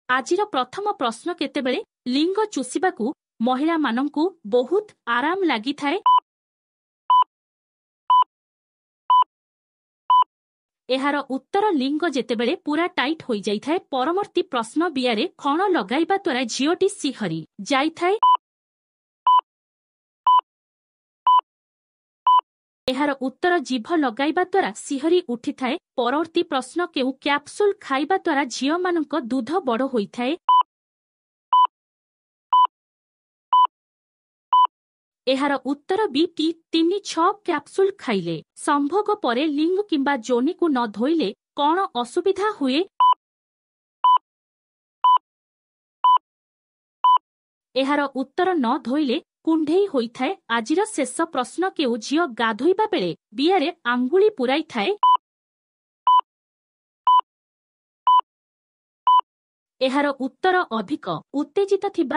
ଆଜିର ପ୍ରଥମ ପ୍ରଶ୍ନ, କେତେବେଳେ ଲିଙ୍ଗ ଚୁଷିବାକୁ ମହିଳାମାନଙ୍କୁ ବହୁତ ଆରାମ ଲାଗିଥାଏ? ଏହାର ଉତ୍ତର ଲିଙ୍ଗ ଯେତେବେଳେ ପୁରା ଟାଇଟ୍ ହୋଇଯାଇଥାଏ। ପରବର୍ତ୍ତୀ ପ୍ରଶ୍ନ, ବିଆରେ ଖଣ ଲଗାଇବା ଦ୍ୱାରା ଝିଅଟି ଶିହରି ଯାଇଥାଏ। ଏହାର ଉତ୍ତର ଜିଭ ଲଗାଇବା ଦ୍ୱାରା ଶିହରି ଉଠିଥାଏ। ପରବର୍ତ୍ତୀ ପ୍ରଶ୍ନ, କେଉଁ କ୍ୟାପସୁଲ ଖାଇବା ଦ୍ୱାରା ଝିଅମାନଙ୍କ ଦୁଧ ବଡ଼ ହୋଇଥାଏ? ଏହାର ଉତ୍ତର ବି ଟି 3 6 କ୍ୟାପସୁଲ ଖାଇଲେ। ସମ୍ଭୋଗ ପରେ ଲିଙ୍ଗ କିମ୍ବା ଯୋନିକୁ ନ ଧୋଇଲେ କଣ ଅସୁବିଧା ହୁଏ? ଏହାର ଉତ୍ତର ନ ଧୋଇଲେ କୁଣ୍ଢେଇ ହୋଇଥାଏ। ଆଜିର ଶେଷ ପ୍ରଶ୍ନ, କେଉଁ ଝିଅ ଗାଧୋଇବା ବେଳେ ବିଆରେ ଆଙ୍ଗୁଳି ପୁରାଇଥାଏ? ଏହାର ଉତ୍ତର ଅଧିକ ଉତ୍ତେଜିତ ଥିବା